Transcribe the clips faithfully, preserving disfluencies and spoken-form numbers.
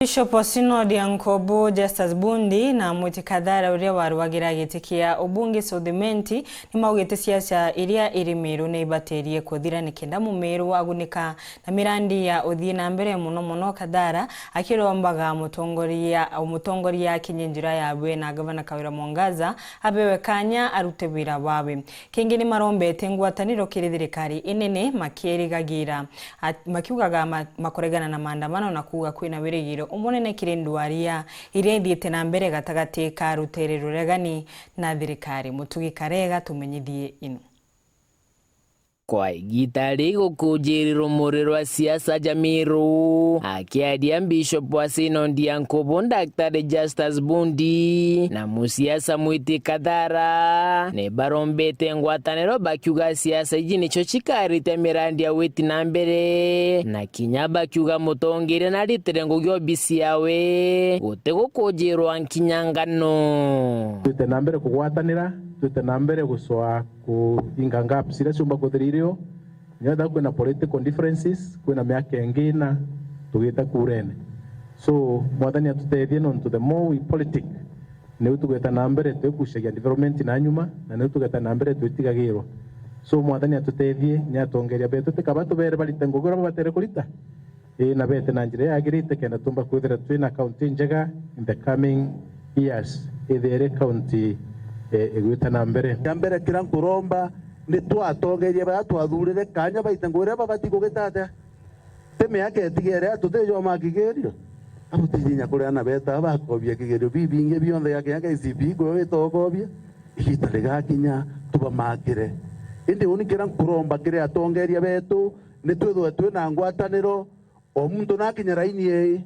Bishop wa Synod ya Nkobo, Justus Bundi, na Mwiti Kathara uria waruagira giti kia ubunge South Imenti, ni maugite siasa iria iri Meru ni ibatirie kuthira nikenda Mumeru agunika na mirandi ya uthii na mbere, mono mono Kathara akirombaga mutongoria, mutongoria akinye njira yawe na Gavana Kawira Mwangaza abewe kanya arute wira wawe. Kingi ni marombete ngwataniro kiri thirikari inene makirigagira at-, makiugaga ma-, makuregana na maandamano na kuuga kwina wirigiro umunene kiri ndwaria iria ithiite na mbere gatagati ka rutere ruregani na thirikari. Mutugi Karega tumenyithie ino. Kwa igita rigukujirirwo muri rwa siasa ja Meru, akiaria Bishop wa Synod ya Nkobo, Daktari Justus Bundi, na musiasa Mwiti Kathara, ni barombete ngwataniro bakiuga siasa iji nicio cikarite mirandi ya witi na mbere, na kinya bakiuga mutongeria naritire ngugi obisi yawe, gutigukujirwa nkinya ngano. Twite na mbere kugwatanira, twite na mbere gucoa kuinga gaps iria ciumba kwithira irio, ngetha kwina political differences, kwina miaka ingi ina tugite kurene. So, Mwathani atutethie, nontu the more we politic, niu tugwita na mbere twikucagia development na nyuma, na niu tugeta na mbere twitigagirwa. So, Mwathani atutethie, ni atongeria betu, tikaba tubere barite ngugi uria babatere kurita. Ii, na bete na njira yagirite, kenda tumba kwithira twina county njega in the coming years, ithiire county, eh, igwita na mbere. Kia mbere kiria nkuromba ni twatongeria baria twathurire kanya baite ngugi iria babati kugita atia. Ti miaka itigere, tutijoma kigerio. Abutijinya kuria ana beta bakobia kigerio bibingi bionthe, gakinya K C P E kwio itokobia. Igita rigakinya, tubamakire. Indi uni kiria nkuromba kiri atongeria betu, ni twithwe twina ngwataniro, o muntu nakinya raini ii.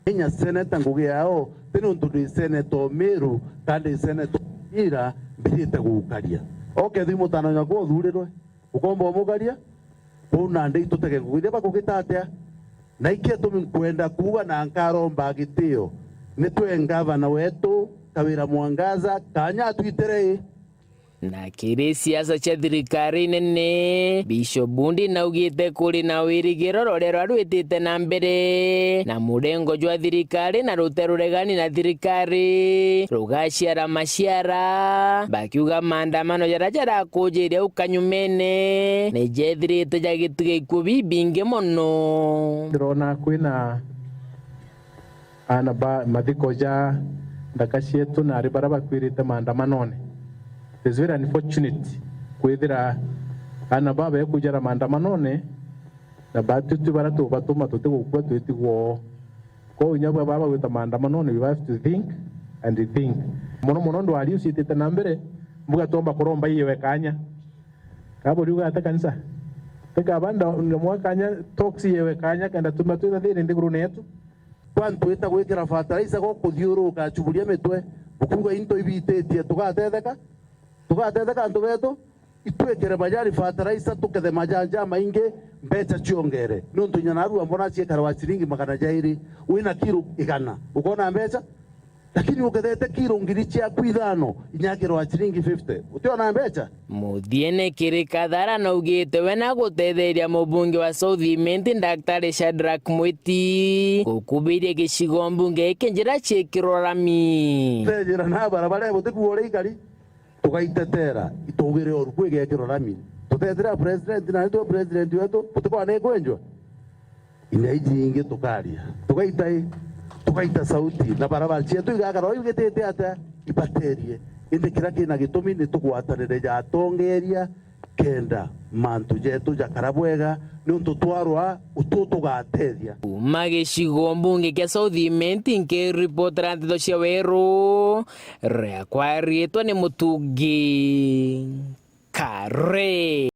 Inya seneta ngugi yao, ti nontu ndi seneta o Meru, kana ndi seneta o ira mbijite gukaria. Okethira mutano nyakwa uthurirwe, ukomba umukaria? Kwou nandi itutege ngugi iria bakugita atia? Na iki itumi nkwenda kuuga na nkaromba gitio, ni twe ngavana wetu Kawira Mwangaza kanya atwitire ii. Na kiri siasa cia thirikari nene, Bishop Bundi naugite kuri na wirigiro ruria rwarwitite na mbere, na murengo jwa thirikari na rute ruregani na thirikari rugaciara maciara, bakiuga maandamano jaria jarakujiria au kanyumene ni jethirite jagitiga ikuo bibingi mono. Ndirona kwina aana ba mathiko ja nthaka cietu na ari baria bakwirite maandamanone. It is very unfortunate kwithira aana baa bekujara maandamanone na batwi twi baria tubatuma tutigukua twitigwa oo. Kwou inya bwa baba gwita maandamanone, we have to think and rethink. Mono mono ndwari uciitite na mbere, mbuga twomba kuromba iyewe kanya. Kaburiuga ate kanisa? Tikaba nda-, ndamwa kanya, talks iyewe kanya, kenda tuma twitha thiri nthigurune yetu. Kwa ntwita gwikira fertilizer gukuthiuruka achuburia mitwe, bukiuga into ibititie, tugatetheka? Tugatetheka antu betu? Itwikire majani fertilizer, tukethe majani jamaingi, mbecha ciongere. Nontu inya narua mbona ciekara wa ciringi magana jairi, wina kiro igana, ukona mbecha? Lakini ukethete kiro ngiri ciaku ithano, inyakirwa ciringi fifty, utiona mbecha? Muthiene kiri Kathara naugite we nagutetheria mubunge wa South Imenti, Daktari Shadrack Mwiti, gukubiria gicigo mbunge giki njira ciikirwa rami. Tejira na barabara ibutikua uria ikari, tugaitetera, itugire oru kwigekirwa rami. Tutetera president, na nitwe president wetu, butikwa ni kwenjwa? Inya iji ingi tukaria, tugaita i, tugaita sauti, na barabara cietu igakara o igitite atia? Ibaterie. Indi kiria kina gitumi ni tugwatanire ja atongeria, kenda mantu jetu jakara bwega, niuntu twarwa utu tugatethia. Kuma gicigo mbunge kia South Imenti, nkiripotera nteto cia Weru, riakwa riitwa ni Mutugi Kare.